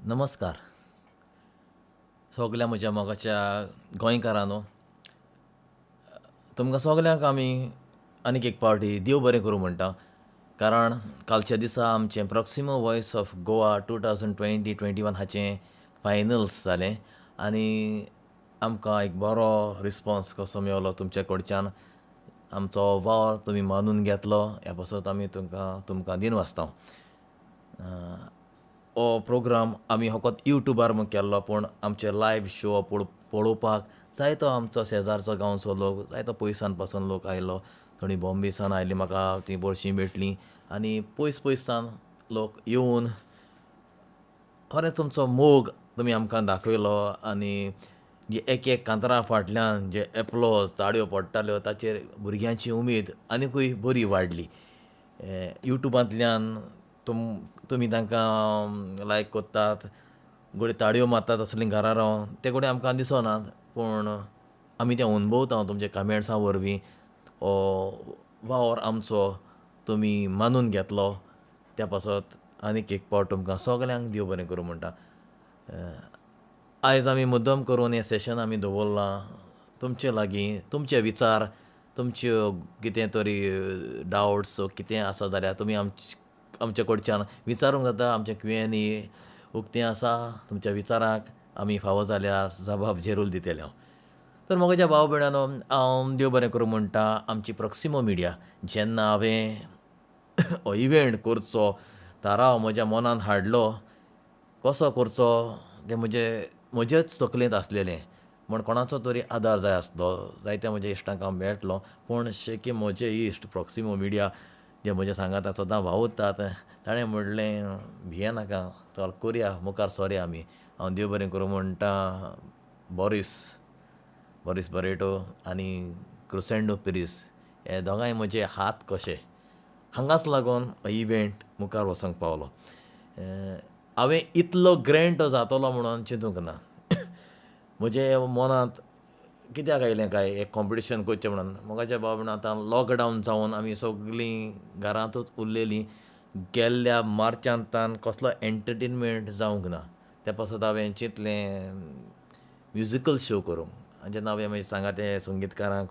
नमस्कार सगल्या म्हज्या मोगाच्या गोंयकारांनो, तुमकां सगल्यांक आमी आनीक एक पावटी देव बरें करूं म्हणटा. कारण कालच्या दिसा आमचें Proximo voice of Goa 2020-21 हाचें फायनल्स जालें आनी आमकां एक बरो रिस्पोन्स कसो मेवलो तुमच्या कडच्यान. आमचो वावर तुमी मानून घेतलो ह्या पासत आमी तुमकां दिनवासता. हो प्रोग्राम आमी फकत यूट्यूबार म्हूण केल्लो, पूण आमचे लायव्ह शो पळोवपाक जायतो आमचो शेजारचो गांवचो लोक, जायतो पयसान पासून लोक आयलो. थोडीं बॉम्बेसान आयलीं, म्हाका तीं बरशीं भेटलीं आनी पयस पयसान लोक येवन खरेंच तुमचो मोग तुमी आमकां दाखयलो. आनी जे एक एक कांतरा फाटल्यान जे एप्लोज ताळयो पडटाल्यो ताचेर भुरग्यांची उमेद आनिकूय बरी वाडली. यूट्यूबांतल्यान तुमी तांकां लायक कोत्तात, घडये ताळयो मारतात असलीं घरा रावन ते घडये आमकां दिसनात, पूण आमी तें अनुभवता तुमच्या कमेंट्सां वरवीं. हो वावर आमचो तुमी मानून घेतलो त्या पासत आनीक एक पावट तुमकां सगल्यांक देव बरें करूं म्हणटा. आयज आमी मुद्दम करून हें सेशन आमी दवरलां तुमचे लागीं, तुमचे विचार, तुमच्यो कितें तरी डावट्स कितें आसा जाल्यार तुमी आमचे कडच्यान विचारूंक जाता. आमचें क्यू एन ए उक्तें आसा, तुमच्या विचारांक आमी फावो जाल्यार जबाब जरूर दितले. हांव तर म्हज्या भाव भयणांनो, हांव देव बरें करूं म्हणटा. आमची प्रॉक्सिमो मिडिया जेन्ना हांवें हो इवेंट करचो थाराव म्हज्या मनान हाडलो, कसो करचो तें म्हजेच तकलेंत आसलेलें, म्हण कोणाचो तरी आदार जाय आसलो. जायत्या म्हज्या इश्टांक हांव मेळटलो, पूण शेकी म्हजे इश्ट प्रॉक्सिमो मिडिया जे म्हज्या सांगाता सदां वावुरतात ताणें म्हणलें भियेनाका, चल करुया, मुखार सोरया आमी. हांव देव बरें करूं म्हणटा बोरीस बरेटो आनी क्रुसेंडो पिरीस हे दोगांय म्हजे हात कशे. हांगाच लागून हो इवेंट मुखार वचोंक पावलो. हांवें इतलो ग्रेंड जातलो म्हणून चिंतूंक ना. म्हजे मनांत कित्याक आयलें काय एक कॉम्पिटिशन करचें म्हणून. मोगाच्या भाव भयणां, आतां लॉकडावन जावन आमी सगलीं घरांतूच उरलेलीं. गेल्ल्या मार्चांतान कसलो एंटरटेनमेंट जावंक ना. त्या पासत हांवें चिंतलें म्युजिकल शो करूंक. आनी जेन्ना हांवें म्हजे सांगाते संगीतकारांक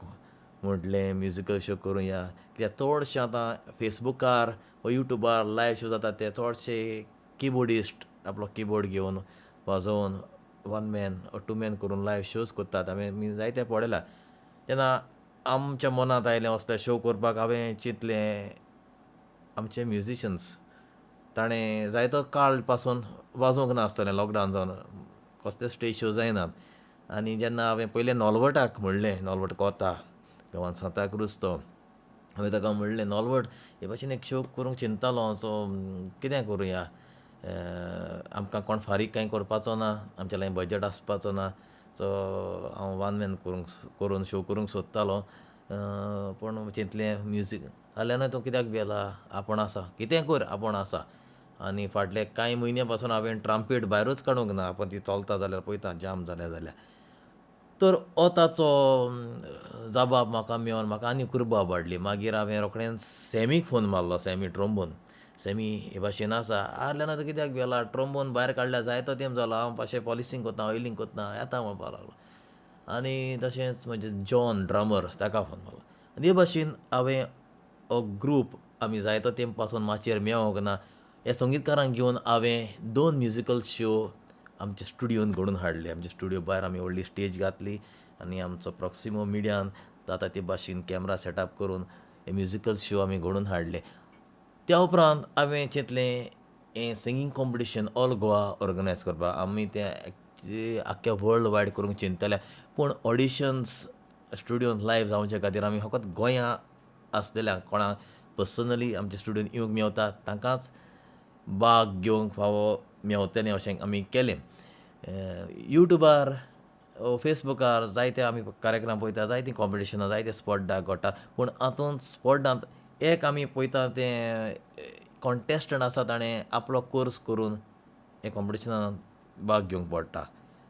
म्हटलें म्युजिकल शो करुया, कित्याक चडशे आतां फेसबुकार वा यूट्यूबार लायव्ह शो जाता ते चडशे किबोर्डिस्ट आपलो किबोर्ड घेवन वाजोवन वन मॅन वा टू मॅन करून लायव्ह शोज करतात. हांवें जायते पळयला. तेन्ना आमच्या मनांत आयलें असले शो करपाक. हांवें चिंतलें आमचे म्युजिशन्स ताणें जायतो काळ पासून वाजोवंक नासतलें, लॉकडावन जावन कसले स्टेज शो जायनात. आनी जेन्ना हांवें पयलें नॉलवटाक म्हणलें, नॉलवट कोता गांवांत सांता क्रूज तो, हांवें ताका म्हणलें नॉलवट हे भाशेन एक शो करूंक चिंततालो, सो कितें करुया, आमकां कोण फारीक कांय करपाचो ना, आमच्या लागीं बजट आसपाचो ना, सो हांव वन मॅन करून शो करूंक सोदतालो. पूण चिंतलें म्युजीक जालें ना, तूं कित्याक भियेला, आपूण आसा, कितें कर आपूण आसा. आनी फाटले कांय म्हयन्या पासून हांवें ट्राम्पेट भायरूच काडूंक ना, आपूण ती चलता जाल्यार पळयता जाम जाल्या जाल्यार. तर हो ताचो जबाब म्हाका मेळोन म्हाका आनी कुरबा वाडली. मागीर हांवें रोखडेंच सॅमीक फोन मारलो, सॅमी ट्रोम्बोन. सॅमी हे भाशेन आसा, आसलें ना तूं कित्याक भियेला, ट्रोम्बोन भायर काडल्यार जायतो तेंप जालो, हांव मातशें पॉलिशींग कोत्ता, ऑयलींग कोत्ता, येता म्हणपाक लागलो. आनी तशेंच म्हजे जॉन ड्रमर ताका फोन मारलो. आनी हे भाशेन हांवें हो ग्रूप आमी जायतो तेंप पासून माचयेर मेवोंक ना, ह्या संगीतकारांक घेवन हांवें दोन म्युजिकल शो आमच्या स्टुडियोन घडोवन हाडले. आमच्या स्टुडियो भायर आमी व्हडली स्टेज घातली आनी आमचो प्रॉक्सिमो मिडियान जाता ते भाशेन कॅमरा सेटअप करून हे म्युजिकल शो आमी घडोवन हाडले. त्या उपरांत हांवें चिंतलें हें singing competition all Goa organise करपाक. आमी तें आख्ख्या वर्ल्ड वायड करूंक चिंतताले, पूण ऑडिशन्स स्टुडियोन लायव्ह जावचे खातीर आमी फकत गोंया आसलेल्या कोणाक पर्सनली आमच्या स्टुडियोन येवंक मेवता तांकांच भाग घेवंक फावो मेवतलें अशें आमी केलें. यूट्यूबार फेसबुकार जायते आमी कार्यक्रम पळयता, जायतीं कॉम्पिटिशनां, जायते स्पर्धा घडटा, पूण हातूंत स्पर्धांत एक आमी पळयता तें कॉन्टेस्टंट आसा ताणें आपलो कोर्स करून हे कॉम्पिटिशनान भाग घेवंक पडटा.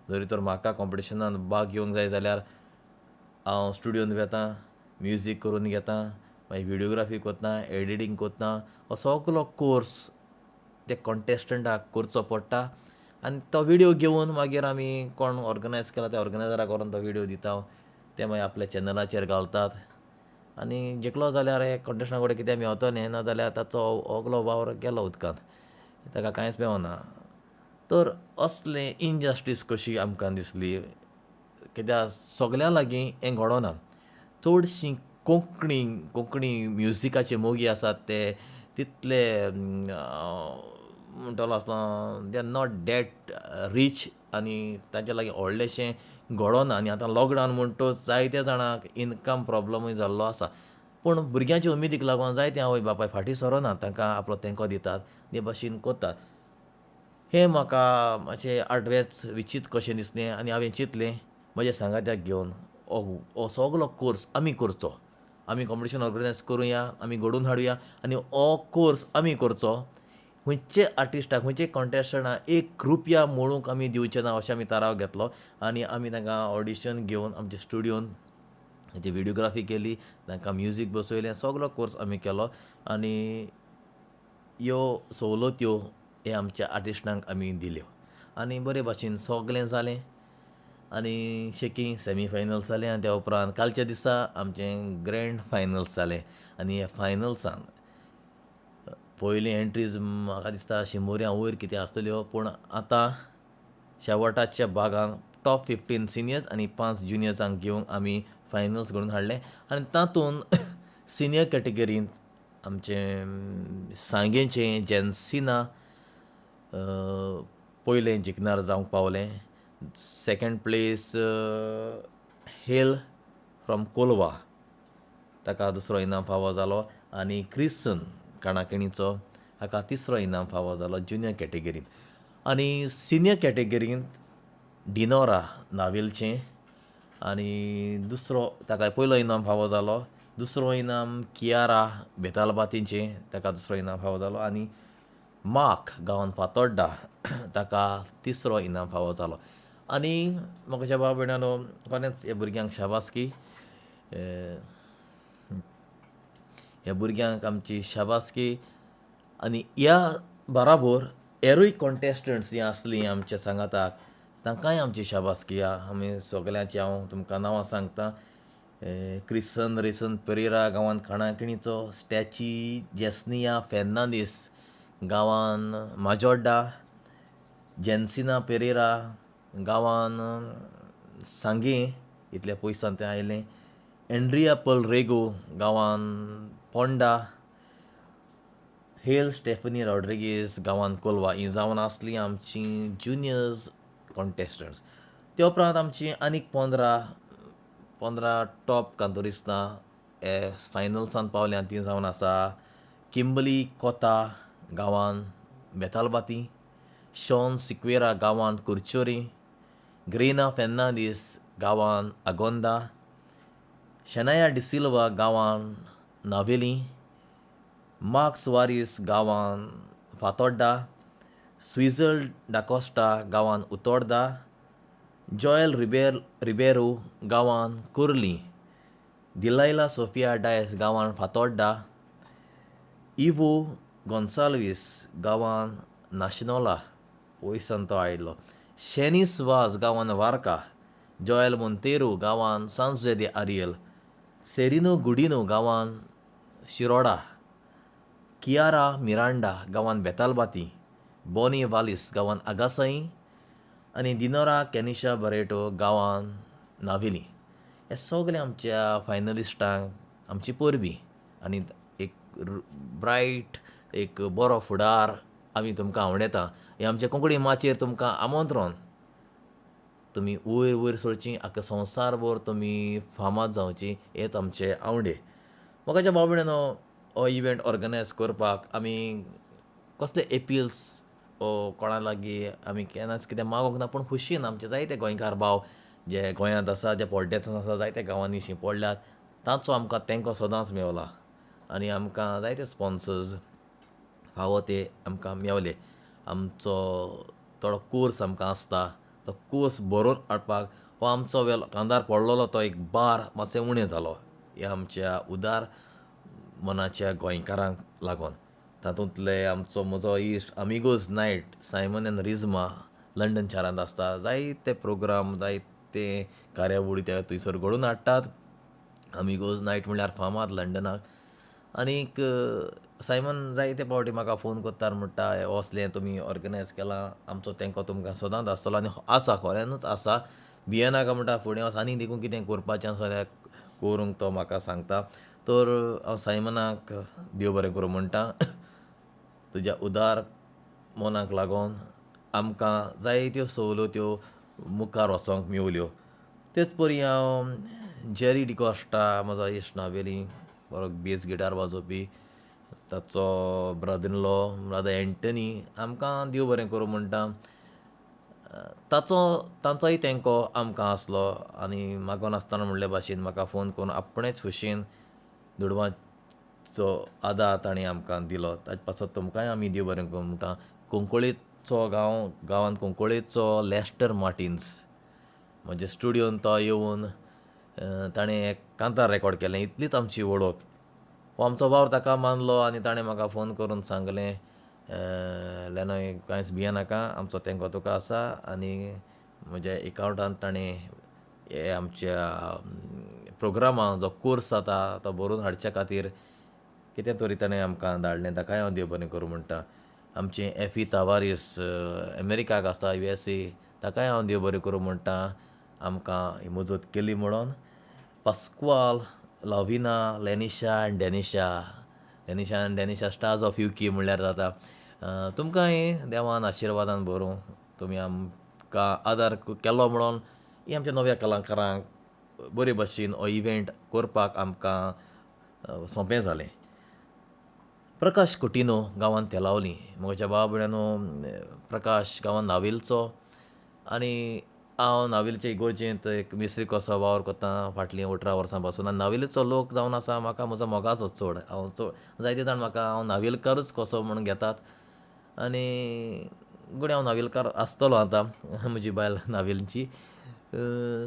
जरी तर म्हाका कॉम्पिटिशनान भाग घेवंक जाय जाल्यार हांव स्टुडियोन वेता, म्युजीक करून घेता, मागीर विडियोग्राफी करता, एडिटींग करता. हो सगलो कोर्स ते कॉन्टेस्टंटाक करचो पडटा आनी तो विडियो घेवन मागीर आमी कोण ऑर्गनायज केला त्या ऑर्गनायजराक व्हरोन तो विडियो दिता, ते मागीर आपल्या चॅनलाचेर घालतात आनी जिखलो जाल्यार हे कॉन्टेस्टंटा कडेन कितें मेवतलें, ना जाल्यार ताचो सगलो वावर गेलो उदकांत, ताका कांयच मेवना. तर असलें इनजस्टीस कशी आमकां दिसली, कित्याक सगल्यां लागीं हें घडोना. चडशीं कोंकणी कोंकणी म्युजिकाचे मोगी आसात ते तितले म्हणटलो आसतना they are not that rich आनी तांचे लागीं व्हडलेंशें घडोना. आनी आतां लॉकडावन म्हणटकच जायत्या जाणांक इनकम प्रोब्लमूय जाल्लो आसा, पूण भुरग्यांचे उमेदीक लागून जायते आवय बापाय फाटीं सरोना, तांकां आपलो तेंको दितात, ते भाशेन करतात. हें म्हाका मातशें आडवेंच विचीत कशें दिसलें आनी हांवें चिंतलें म्हज्या सांगात्याक घेवन हो सगलो कोर्स आमी करचो, आमी कॉम्पिटिशन ऑर्गनायज करुया, आमी घडोवन हाडुया आनी हो कोर्स आमी करचो. खंयचे आर्टिस्टाक खंयचे कॉन्टेस्टंटाक एक रुपया मोडूंक आमी दिवचे ना अशें आमी थाराव घेतलो आनी आमी तांकां ऑडिशन घेवन आमच्या स्टुडियोन तांची विडियोग्राफी केली, तांकां म्युजीक बसयलें, सगलो कोर्स आमी केलो आनी ह्यो सवलत्यो हे आमच्या आर्टिस्टांक आमी दिल्यो आनी बरे भाशेन सगलें जालें आनी शेकी सेमी फायनल्स जालें आनी त्या उपरांत कालच्या दिसा आमचें ग्रँड फायनल्स जालें. आनी ह्या फायनल्सान पयली एंट्रीज म्हाका दिसता 100 वयर कितें आसतल्यो, पूण आतां शेवटाच्या भागान टॉप 15 सिनियर्स आनी 5 ज्युनियर्सांक घेवन आमी फायनल्स घडोवन हाडलें आनी तातूंत सिनियर कॅटेगरींत आमचें सांगेचें जेन्सिना पयलें जिखणार जावंक पावलें, second place hail from Colva ताका दुसरो इनाम फावो जालो आनी क्रिसन काणाकिणीचो हाका तिसरो इनाम फावो जालो ज्युनियर कॅटेगरींत. आनी सिनियर कॅटेगरींत डिनोरा नावेलचें आनी दुसरो ताका पयलो इनाम फावो जालो, दुसरो इनाम कियारा बेतालबातीचें ताका दुसरो इनाम फावो जालो आनी मार्क गांवान फातोड्डा ताका तिसरो इनाम फावो जालो. आनी म्हाका भाव भयणांनो कोणेंच ह्या भुरग्यांक शाबासकी, ह्या भुरग्यांक आमची शाबासकी. आनी ह्या बराबर हेरूय कॉन्टेस्टंट्स जीं आसलीं आमच्या सांगाताक तांकांय आमची शाबासकी. आमी सगल्यांची हांव तुमकां नांवां सांगता, क्रिसन रेसन पेरेरा गांवान खाणाखिणीचो, स्टॅची जेस्निया फेर्नांदीस गांवान माजोड्डा, जेन्सिना पेरेरा गांवान सांगें इतल्या पयसान तें आयलें, एंड्रिया पल रेगो गांवान पोंडा, हेल स्टेफनी रॉड्रिगीस गांवान कोलवा. हीं जावन आसलीं आमचीं ज्युनियर्स कॉन्टेस्टंट्स. ते उपरांत आमची आनीक 15 टॉप कांतोरिस्तां हे फायनल्सान पावल्या, तीं जावन आसा किंबली कोता गांवान बेतालबाती, शॉन सिक्वेरा गांवान कुरचोरी, ग्रेना फेर्नांदीस गांवान आगोंदा, शनाया डिसिल्वा गांवान नावेली, मार्क सुवारीस गांवान फातोड्डा, स्विजल डाकोस्टा गांवान उतोर्दा, जॉयल रिबेरो गांवान कुर्ली, दिलायला सोफिया डायस गांवान फातोड्डा, इवो गोन्साल्वीस गांवान नाशनोला पयसान तो आयलो, शेनीस वाज गांवान वार्का, जॉयल मोंतेरो गांवान सांजुए दे आरियल, सेरिनो गुडिनो गांवान शिरोडा, कियारा मिरांडा गांवान बेतालबाती, बोनी वालीस गांवान आगासाई आनी दिनोरा कॅनिशा बरेटो गांवान नावेली. हे सगळे आमच्या फायनलिस्टांक आमची परबीं आनी एक ब्रायट एक बरो फुडार आमी तुमकां आवडटा. हे आमच्या कोंकणी माचयेर तुमकां आमंत्रण, तुमी वयर वयर सरची, आख्खा संवसारभर तुमी फामाद जावची हेच आमचे आवडे. म्हाका भाव भयणांनो हो इवेंट ऑर्गनायज करपाक आमी कसले एपिल्स कोणा लागीं आमी केन्नाच कितें मागूंक ना, पूण खुशीन आमचे जायते गोंयकार भाव जे गोंयांत आसा, जे पोड्ड्यांत आसा, जायते गांवांनी शिंपडल्यात, तांचो आमकां तेंको सदांच मेवला आनी आमकां जायते स्पॉन्सर्स फावो ते आमकां मेवले. आमचो थोडो कोर्स आमकां आसता तो कोर्स बरोवन हाडपाक हो आमचो वेलो कांदार पडलेलो तो एक बार मातसो उणें जालो ह्या आमच्या उदार मनाच्या गोंयकारांक लागून. तातूंतले आमचो म्हजो इश्ट Amigos night Simon and Rizma London शारांत आसता. जायते प्रोग्राम, जायते कार्यावळी ते थंयसर घडोवन हाडटात. आमिगोज नायट म्हणल्यार फामाद लंडनाक. आनीक सायमन जायते फावटी म्हाका फोन करता, म्हणटा असलें तुमी ऑर्गनायज केलां, आमचो तेंको तुमकां सदांच आसतलो. आनी आसा, खऱ्यानूच आसा. भियेनाका म्हणटा, फुडें वच आनी देखून कितें करपाचें आसा जाल्यार करूंक तो म्हाका सांगता. तर हांव सायमनाक देव बरें करूं म्हणटा. तुज्या उदार मनाक लागून आमकां जायत्यो सवलत्यो मुखार वचोंक मेवल्यो. तेच परी हांव जेरी डिकॉस्टा, म्हजो इश्ट नावेली, बरो बेस गिटार वाजोवपी, ताचो brother in law brother Anthony, आमकां देव बरें करूं म्हणटा. ताचो तांचोय तेंको आमकां आसलो आनी मागोनासतना म्हणले भाशेन म्हाका फोन करून आपणेच खुशयेन दुडवांचो आदार तांणी आमकां दिलो. ताचे पासत तुमकांय आमी देव बरें करूं म्हणटा. कुंकळीचो गांव, गांवांत कुंकळीचो लॅस्टर मार्टिन्स, म्हज्या स्टुडियोन तो येवन ताणें एक कांतार रेकॉर्ड केलें. इतलीच आमची वळख. हो आमचो वावर ताका मानलो आनी ताणें म्हाका फोन करून सांगलें, लेनोय कांयच भियेनाका, आमचो तेंको तुका आसा. आनी म्हज्या एकावंटान ताणें हे आमच्या प्रोग्रामाक जो कोर्स जाता तो बरोवन हाडच्या खातीर कितें तरी ताणें आमकां धाडलें. ताकाय हांव देव बरें करूं म्हणटा. आमचें एफी तावारीस अमेरिकाक आसता, USA, ताकाय हांव देव बरें करूं म्हणटा, आमकां ही मजत केली म्हणून. Pasqual, Lavina, Lenisha and Denisha, Lenisha and Denisha stars of UK म्हणल्यार जाता. तुमकांय देवान आशिर्वादान भरूं. तुमी आमकां आदार केलो म्हणून ही आमच्या नव्या कलाकारांक बरे भशेन हो इवेंट करपाक आमकां सोंपें जालें. प्रकाश कुटिनो गांवांत तेलावली, म्हज्या भाव भयणांनो, प्रकाश गांवांत नावेलचो आनी हांव नावेलचे इगोर्जेंत एक मिस्त्री कसो वावर करता फाटलीं 18 वर्सां पासून. आनी नावेलीचो लोक जावन आसा म्हाका म्हजो मोगाचो चड. हांव चड जायते जाण म्हाका हांव नावेलकारूच कसो म्हणून घेतात आनी घडये हांव नावेलकार आसतलो आतां, म्हजी बायल नावेलची.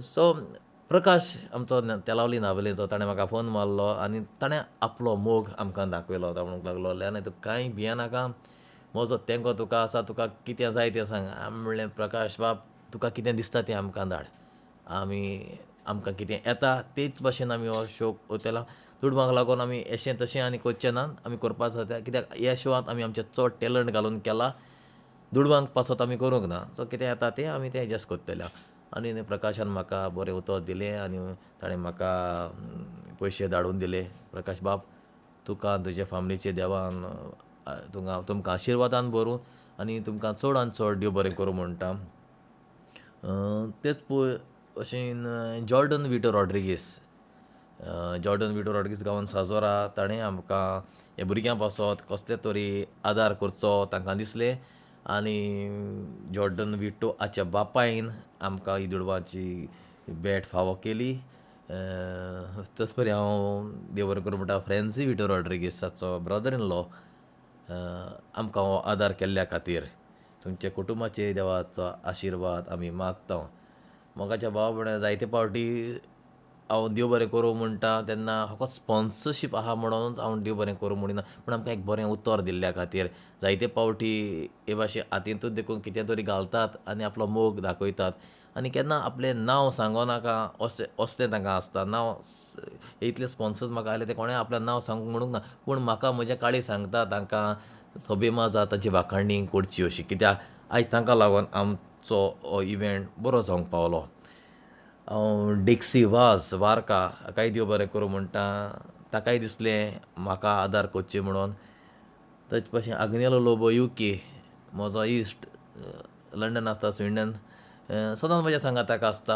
सो प्रकाश आमचो तेलावली नावेलेचो, ताणें म्हाका फोन मारलो आनी ताणें आपलो मोग आमकां दाखयलो. तो म्हणूंक लागलो, लेना तूं कांय भियेनाका, म्हजो तेंको तुका आसा, तुका कितें जाय तें सांग. हांवें म्हणलें, प्रकाश बाब, तुका कितें दिसता तें आमकां धाड, आमी आमकां कितें येता तेच भाशेन आमी हो शो करतले. दुडवांक लागून आमी अशें तशें आनी करचें ना, आमी करपाक जाता कित्याक ह्या शोवांत आमी आमचें चड टॅलंट घालून केला, दुडवांक पासत आमी करूंक ना. सो कितें येता तें आमी तें एडजस्ट करतले. आनी प्रकाशान म्हाका बरें उतर दिलें आनी ताणें म्हाका पयशे धाडून दिले. प्रकाश बाब, तुका तुज्या फामिलीचे देवान तुमकां आशिर्वादान भरूं आनी तुमकां चड आनी चड देव बरें करूं म्हणटा. तेच पळय अशें जॉर्डन विटो रॉड्रिगीस, जॉर्डन विटो रॉड्रिगीस गांवान साजोरा, ताणें आमकां ह्या भुरग्यां पासत कसले तरी आदार करचो तांकां दिसलें आनी जॉर्डन विटो हाच्या बापायन आमकां ही दुडवांची भेट फावो केली. तस परी हांव देव बरें करूं म्हणटा फ्रेंसी विटो रॉड्रिगीस हाचो ब्रदर इन लॉ, आमकां हो आदार केल्ल्या खातीर. तुमच्या कुटुंबाचेर देवाचो आशिर्वाद आमी मागता. मोगाच्या भाव भयणां, जायते फावटी हांव देव बरें करूं म्हणटा तेन्ना फकत स्पोन्सरशीप आहा म्हणूनच हांव देव बरें करूं म्हणिना, पूण आमकां एक बरें उतर दिल्ल्या खातीर. जायते फावटी हे भाशेन हातींतूच देखून कितें तरी घालतात आनी आपलो मोग दाखयतात आनी केन्ना आपलें नांव सांगोनाका अशें असलें तांकां आसता. नांव इतले स्पोन्सर्स म्हाका आयले ते कोणें आपलें नांव सांगूंक म्हणूंक ना, पूण म्हाका म्हज्या काळीज सांगता तांकां सभेमाजार तांची वाखाणी करची अशी, कित्याक आयज तांकां लागून आमचो हो इवेंट बरो जावंक पावलो. हांव डेक्सी वाज वारका हाकाय देव बरें करूं म्हणटा, ताकाय दिसलें म्हाका आदार करचे म्हणून. तेच भशेन आग्नेलो लोबो UK, म्हजो इश्ट, लंडन आसता, स्विडन, सदांच म्हज्या सांगाताक आसता.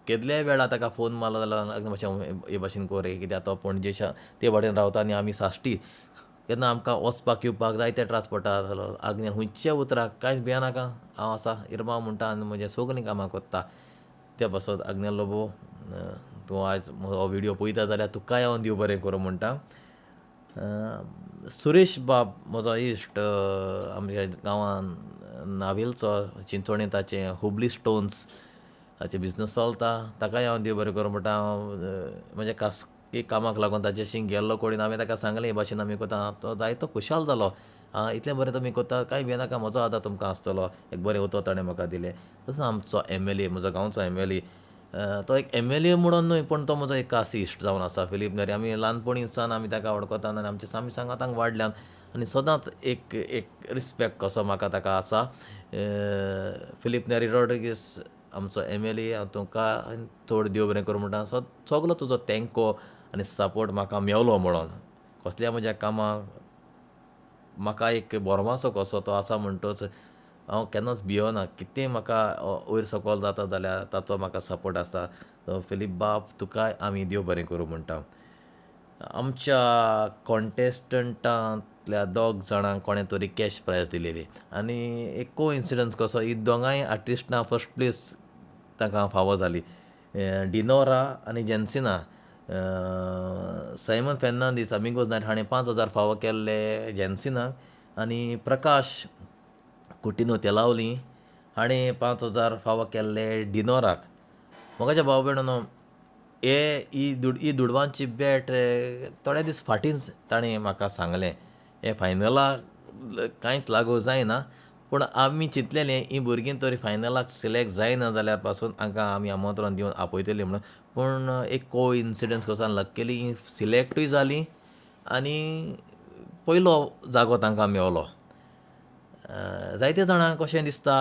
केदल्याय वेळार ताका फोन मारलो जाल्यार मातशें हे भाशेन कर रे, कित्याक तो पणजेच्या ते वाटेन रावता आनी आमी साश्टी, तेन्ना आमकां वचपाक येवपाक जायते त्रास पडटा. आग्नेल खंयच्या उतराक कांयच भियेनाका, हांव आसा इरमांव म्हणटा आनी म्हजें सगलीं कामां करता. त्या पासत आग्नेल लोबो, तूं आयज हो विडियो पळयता जाल्यार तुकाय हांव देव बरें करूं म्हणटा. सुरेश बाब म्हजो इश्ट, आमच्या गांवान नावेलचो, चिंचोणे ताचें हुबली स्टोन्स हाचे बिजनस चलता, ताकाय हांव देव बरें करूं म्हणटा. हांव म्हज्या एक कामाक लागून ताच्याशी गेल्लो कडेन हांवें ताका सांगलें हे भाशेन आमी कोता. तो जायतो खुशाल जालो, आं इतलें बरें तुमी कोता, कांय भियेनाका, म्हजो आदार तुमकां आसतलो. एक बरें उतर ताणें म्हाका दिलें. तसोच आमचो एमएलए, म्हजो गांवचो एमएलए, तो एक एमएलए म्हणून न्हय पूण तो म्हजो एक खास इश्ट जावन आसा, फिलीप नेरी. आमी ल्हानपणी सावन आमी ताका वळखतात आनी आमचे आमी सांगाताक वाडल्यात आनी सदांच एक एक रिस्पेक्ट कसो म्हाका ताका आसा. फिलीप नेरी रॉड्रिगीस आमचो एमएलए, हांव तुमकां चड देव बरें करूं म्हणटा. सगलो तुजो तेंको आनी सपोर्ट म्हाका मेवलो म्हणून कसल्या म्हज्या कामाक म्हाका एक बोरमासो कसो तो आसा म्हणटच हांव केन्नाच भियोना. कितेंय म्हाका वयर सकयल जाता जाल्यार ताचो म्हाका सपोर्ट आसता. फिलीप बाब तुकाय आमी देव बरें करूं म्हणटा. आमच्या कॉन्टेस्टंटांतल्या दोग जाणांक कोणें तरी कॅश प्रायज दिलेली आनी एक कोइन्सिडन्स कसो ही दोगांय आर्टिस्टां फर्स्ट प्लेस तांकां फावो जाली, डिनोरा आनी जेन्सिना. सायमन फेर्नांदीस आमिगोज नायट हाणें 5000 फावो केल्ले जेन्सिनाक आनी प्रकाश कुटिनो तेलावली हाणें 5000 फावो केल्ले डिनोराक. मोगाच्या भाव भयणांनो, हे ही दुडवांची भेट थोडे दीस फाटींच ताणें म्हाका सांगलें. हें फायनलाक कांयच लागू जायना, पूण आमी चिंतलेलें हीं भुरगीं तरी फायनलाक सिलेक्ट जायना जाल्यार पासून हांकां आमी आमंत्रण दिवन आपयतलीं म्हणून. पूण एक कोइन्सिडन्स कसो लक्कीली हीं सिलेक्टूय जालीं आनी पयलो जागो तांकां मेवलो. जायते जाणांक अशें दिसता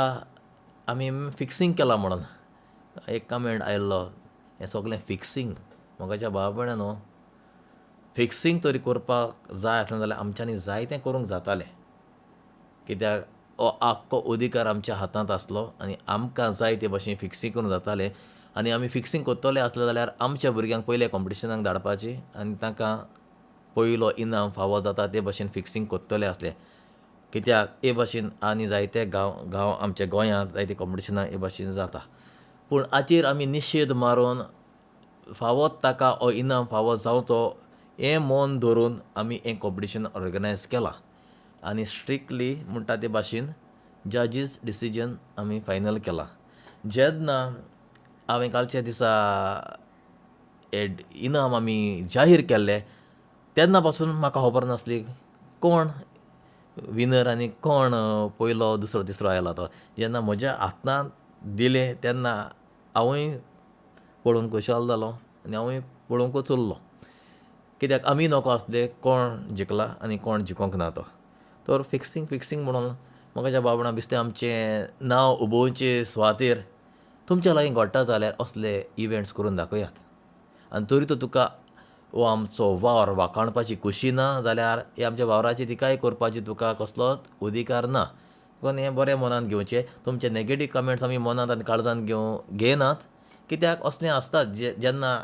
आमी फिक्सिंग केलां म्हणून. एक कमेंट आयिल्लो, हें सगलें फिक्सिंग. मोगाच्या भाव भयणांनो, फिक्सिंग तरी करपाक जाय आसलें जाल्यार आमच्यांनी जायतें करूंक जातालें, कित्याक हो आख्खो अधिकार आमच्या हातांत आसलो आनी आमकां जाय ते भाशेन फिक्सिंग करूंक जातालें. आनी आमी फिक्सिंग करतले आसले जाल्यार आमच्या भुरग्यांक पयले कॉम्पिटिशनाक धाडपाची आनी तांकां पयलो इनाम फावो जाता ते भाशेन फिक्सिंग करतले आसले, कित्याक हे भाशेन आनी जायते गांव गांव आमच्या गोंयांत जायते कॉम्पिटिशनां हे भाशेन जाता. पूण हाचेर आमी निशेध मारून फावो ताका हो इनाम फावो जावचो हें मन धरून आमी हें कॉम्पिटिशन ऑर्गनायज केलां आनी स्ट्रिक्टली म्हणटा ते भाशेन जजीस डिसिजन आमी फायनल केलां. जेन्ना हांवें कालच्या दिसा इनाम आमी जाहीर केल्ले तेन्ना पासून म्हाका खबर नासली कोण विनर आनी कोण पयलो दुसरो तिसरो आयला तो. जेन्ना म्हज्या हातांत दिलें तेन्ना हांवूय पळोवन खुशाल जालो आनी हांवूय पळोवंकूच उरलो, कित्याक आमी नकळो आसले कोण जिखला आनी कोण जिखोंक ना तो. तर फिक्सिंग फिक्सिंग म्हणून म्हाका बाबडा बेश्टें आमचें नांव उबोवचे सुवातेर तुमच्या लागीं घडटा जाल्यार असले इवेंट्स करून दाखयात. आनी तरी तर तुका हो आमचो वावर वाखाणपाची खुशी ना जाल्यार हे आमच्या वावराची तिकाय करपाची तुका कसलोच अधिकार ना. पूण हें बरें मनांत घेवचें. तुमचे नेगेटीव कमेंट्स आमी मनांत आनी काळजांत घेयनात, कित्याक असलें आसता जेन्ना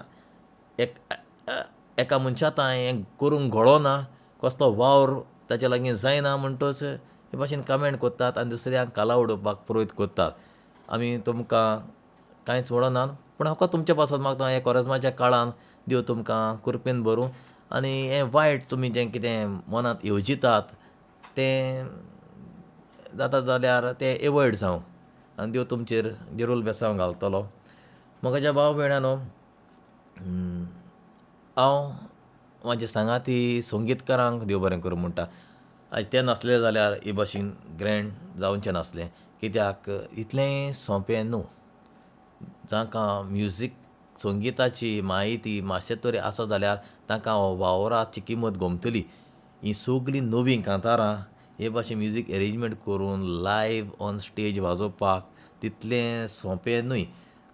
एका मनशा तांय हें करूंक घडोना, कसलो वावर ताचे लागीं जायना म्हणटच हे भाशेन कमेंट करतात आनी दुसऱ्यांक काला उडोवपाक प्रयत्न करतात. आमी तुमकां कांयच म्हणना, पूण हांव तुमचे पासत मागता ह्या कोरेज्माच्या काळान देव तुमकां कृपेन भरूं आनी हें वायट तुमी जें कितें मनांत येवजितात तें जाता जाल्यार तें एवॉयड जावं आनी देव तुमचेर जेरूल बेसांव घालतलो. म्हज्या भाव भयणांनो, हांव म्हाजे सांगाती संगीतकारांक देव बरें करूं म्हणटा. आयज ते नासले जाल्यार हे भाशेन ग्रँड जावचें नासलें, कित्याक इतलें सोंपें न्हू. जांकां म्युजीक संगिताची म्हायती मातशें तरी आसा जाल्यार तांकां वावराची किंमत गोमतली. हीं सगलीं नवीं कांतारां हे भाशेन म्युजीक एरेंजमेंट करून लायव्ह ऑन स्टेज वाजोवपाक तितलें सोंपें न्हय.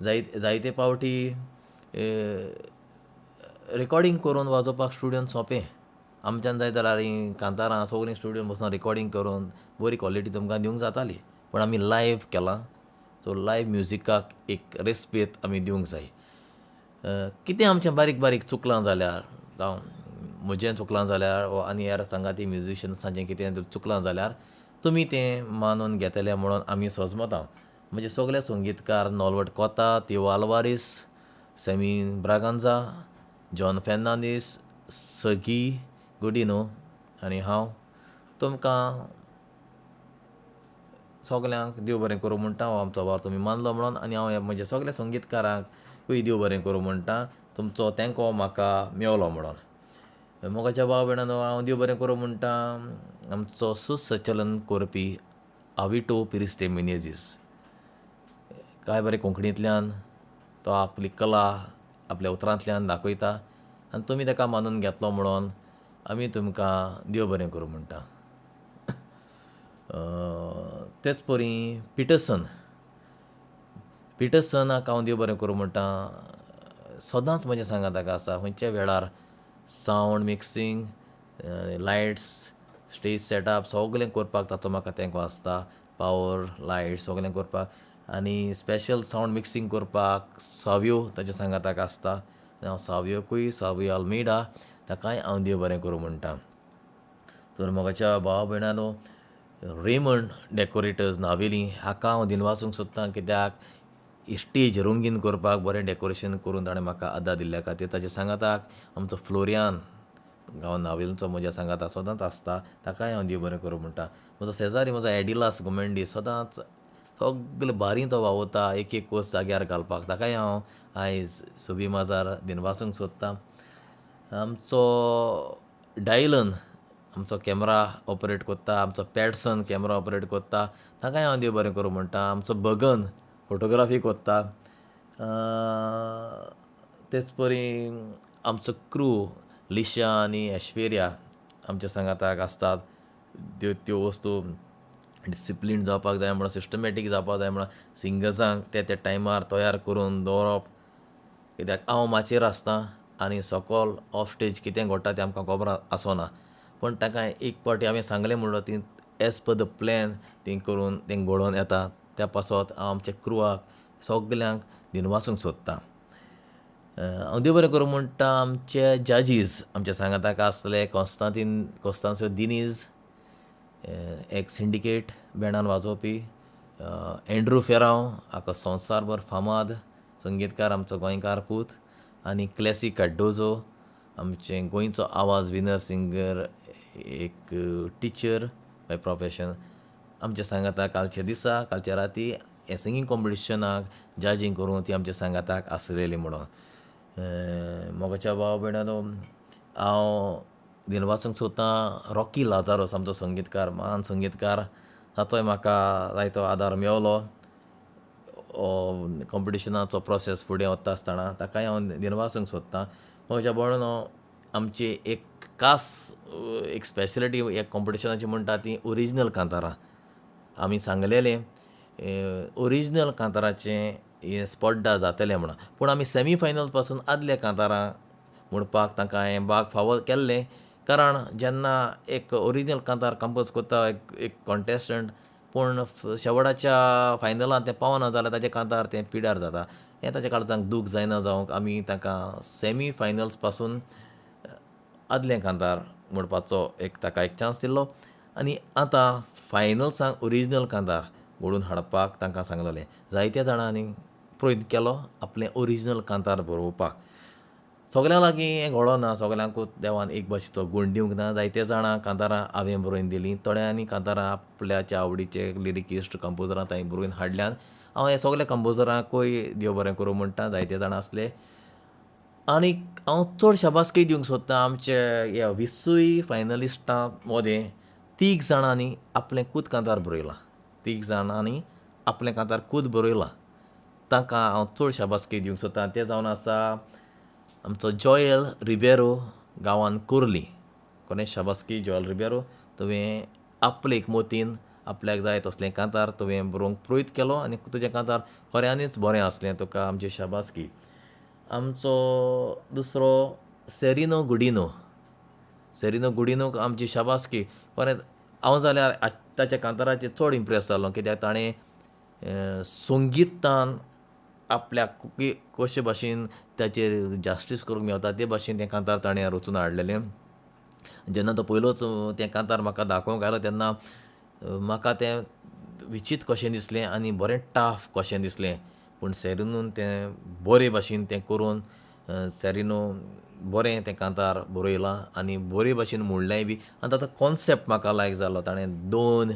जायते फावटी रेकॉर्डिंग करून वाजोवपाक स्टुडियोन सोंपें. आमच्यान जाय जाल्यार हीं कांतारां सगलीं स्टुडियोन बसून रेकॉर्डिंग करून बरी क्वॉलिटी तुमकां दिवंक जाताली, पूण आमी लायव्ह केलां. सो लायव्ह म्युजिकाक एक रेस्पेद आमी दिवंक जाय. कितें आमचें बारीक बारीक चुकलां जाल्यार, जावं म्हजें चुकलां जाल्यार वा आनी हेर सांगाती म्युजिशियन्सांचें कितें चुकलां जाल्यार तुमी तें मानून घेतले म्हणून आमी सोजमता. म्हणजे सगळे संगीतकार नॉलवट कोता, तिओ आल्वारीस, सॅमी ब्रागांजा, जॉन फेर्नांदीस, सगी गुडिनो आनी हांव तुमकां सगल्यांक देव बरें करूं म्हणटा. हो आमचो वावर तुमी मानलो म्हणून आनी हांव म्हज्या सगल्या संगीतकारांकूय देव बरें करूं म्हणटा. तुमचो तेंको म्हाका मेवलो म्हणून. मोगाच्या भाव भयणांनो, हांव देव बरें करूं म्हणटा आमचो सुसंचलन करपी आविटो पिरिस्ते मिनेजीस. काय बरें कोंकणींतल्यान तो आपली कला आपल्या उतरांतल्यान दाखयता आनी तुमी ताका मानून घेतलो म्हणून आमी तुमकां देव बरें करूं म्हणटा. तेच परी पिटरसन, पिटरसनाक हांव देव बरें करूं म्हणटा. सदांच म्हज्या सांगाताक आसा खंयच्याय वेळार sound mixing, lights, stage setup सगलें करपाक ताचो म्हाका तेंको आसता. पावर लायट सगलें करपाक आनी स्पेशल सावंड मिक्सींग करपाक सावियो ताच्या सांगाताक आसता. हांव सावियोकूय, सावियो आल्मेडा ताकाय हांव देव बरें करूं म्हणटा. तर मोगाच्या भावा भयणांनो, रेमंड डेकोरेटर्स नावेली हाका हांव दिनवासूंक सोदतां कित्याक स्टेज रंगीन करपाक बरें डेकोरेशन करून ताणें म्हाका आदार दिल्ल्या खातीर. ताच्या सांगाताक आमचो फ्लोरियान गांव नावेलचो म्हज्या सांगाताक सदांच आसता, ताकाय हांव देव बरें करूं म्हणटा. म्हजो शेजारी म्हजो एडिलास गोमेंडी सदांच सगले बारी तो वावुरता एक एक वस्त जाग्यार घालपाक, ताकाय हांव आयज सुबी माजार दिनवासूंक सोदतां. आमचो डायलन आमचो कॅमरा ऑपरेट कोत्ता, आमचो पॅडसन कॅमरा ऑपरेट कोत्ता, ताकाय हांव देव बरें करूं म्हणटा. आमचो बगन फोटोग्राफी कोत्ता. तेच परी आमचो क्रू लिशा आनी ऐश्वर्या आमच्या सांगाताक आसतात. त्यो त्यो वस्तू डिसिप्लीन जावपाक जाय म्हणून, सिस्टमेटीक जावपाक जाय म्हणून सिंगर्सांक ते त्या टायमार तयार करून दवरप, कित्याक हांव माचयेर आसता आनी सकयल ऑफ स्टेज कितें घडटा तें आमकां खबर आसना. पूण ताका एक फावटी हांवें सांगलें म्हणून ती एज पर the plan ती करून तें घडोवन येता. त्या पासत हांव आमच्या क्रुवाक सगल्यांक दिनवासूंक सोदतां. हांव देव बरें करूं म्हणटा आमचे जजीस आमच्या सांगाताक आसले कोन्स्तांतीन कोन्स्तांसियो दिनीज, एक सिंडिकेट बँडान वाजोवपी, एंड्रू फेरांव हाका संवसारभर फामाद संगीतकार आमचो गोंयकार पूत, आनी क्लॅसी कार्डोजो आमचे गोंयचो आवाज विनर सिंगर, एक टिचर बाय प्रोफेशन आमच्या सांगाताक कालच्या दिसा कालच्या राती हे सिंगींग कॉम्पिटिशनाक जजींग करूंक ती आमच्या सांगाताक आसलेली म्हणून. मोगाच्या भाव भयणांनो, हांव दिनवासूंक सोदतां रॉकी लाजारोस आमचो संगीतकार, म्हान संगीतकार, ताचोय म्हाका जायतो आदार मेवलो कॉम्पिटिशनाचो प्रोसेस फुडें वता आसतना, ताकाय हांव दिनवासूंक सोदतां. म्हज्या भयणांनो, आमची एक खास एक स्पेशलिटी ह्या कॉम्पिटिशनाची म्हणटा ती ओरिजीनल कांतारां. आमी सांगलेलें ओरिजीनल कांताराचें हें स्पर्धा जातलें म्हणून, पूण आमी सेमी फायनल पासून आदल्या कांतारां म्हणपाक तांकां हें भाग फावो केल्लें. कारण जेन्ना एक ओरिजीनल कांतार कंपोज करता एक कॉन्टेस्टंट, पूण शेवटाच्या फायनलांत तें पावना जाल्यार ताचें कांतार तें पिड्यार जाता. हें ताच्या काळजाक दूख जायना जावंक आमी तांकां सेमी फायनल्स पासून आदलें कांतार म्हणपाचो एक ताका एक चान्स दिल्लो आनी आतां फायनल्सांक ओरिजीनल कांतार घडोवन हाडपाक तांकां सांगलेलें. जायत्या जाणांनी प्रयत्न केलो आपलें ओरिजीनल कांतार बरोवपाक. सगल्यां लागीं हें घडोना, सगल्यांकूच देवान एक भाशेचो गूण दिवंक ना. जायते जाणां कांतारां हांवें बरोवन दिलीं, थोड्यांनी कांतारां आपल्याच्या आवडीचे लिरिकिस्ट कंपोजरां तांणी बरोवन हाडल्यात. हांव ह्या सगल्या कंपोजरांकूय देव बरें करूं म्हणटा. जायते जाणां आसले आनीक हांव चड शाबासकी दिवंक सोदतां आमचे ह्या 20 फायनलिस्टां मदें 3 जाणांनी आपलें खूद कांतार बरयलां, 3 जाणांनी आपलें कांतार खूद बरयलां. तांकां हांव चड शाबासकी दिवंक सोदतां. ते जावन आसा आमचो जॉयल रिबेरो, गांवान कुर्ली. कोणे शाबासकी जॉयल रिबेरो, तुवें आपले एकमतीन आपल्याक जाय तसलें कांतार तुवें बरोवंक प्रयत्न केलो आनी तुजें कांतार खऱ्यांनीच बरें आसलें, तुका आमची शाबासकी. आमचो दुसरो सेरिनो गुडिनो, सेरिनो गुडिनोक आमची शाबासकी. परत हांव जाल्यार ताच्या कांताराचेर चड इम्प्रेस जालो, कित्याक ताणें संगीतान आपल्याक कशे भाशेन ताचेर जास्टीस करूंक मेवता ते भाशेन तें कांतार ताणें रचून हाडलेलें. जेन्ना तो पयलोच तें कांतार म्हाका दाखोवंक आयलो तेन्ना म्हाका तें विचीत कशें दिसलें आनी बरें टाफ कशें दिसलें. पूण सेरिनोन तें बरे भाशेन तें करून सेरिनो बरें तें कांतार बरयलां आनी बरे भाशेन म्हणलेंय बी आनी ताचो कॉन्सेप्ट म्हाका लायक जालो. ताणें दोन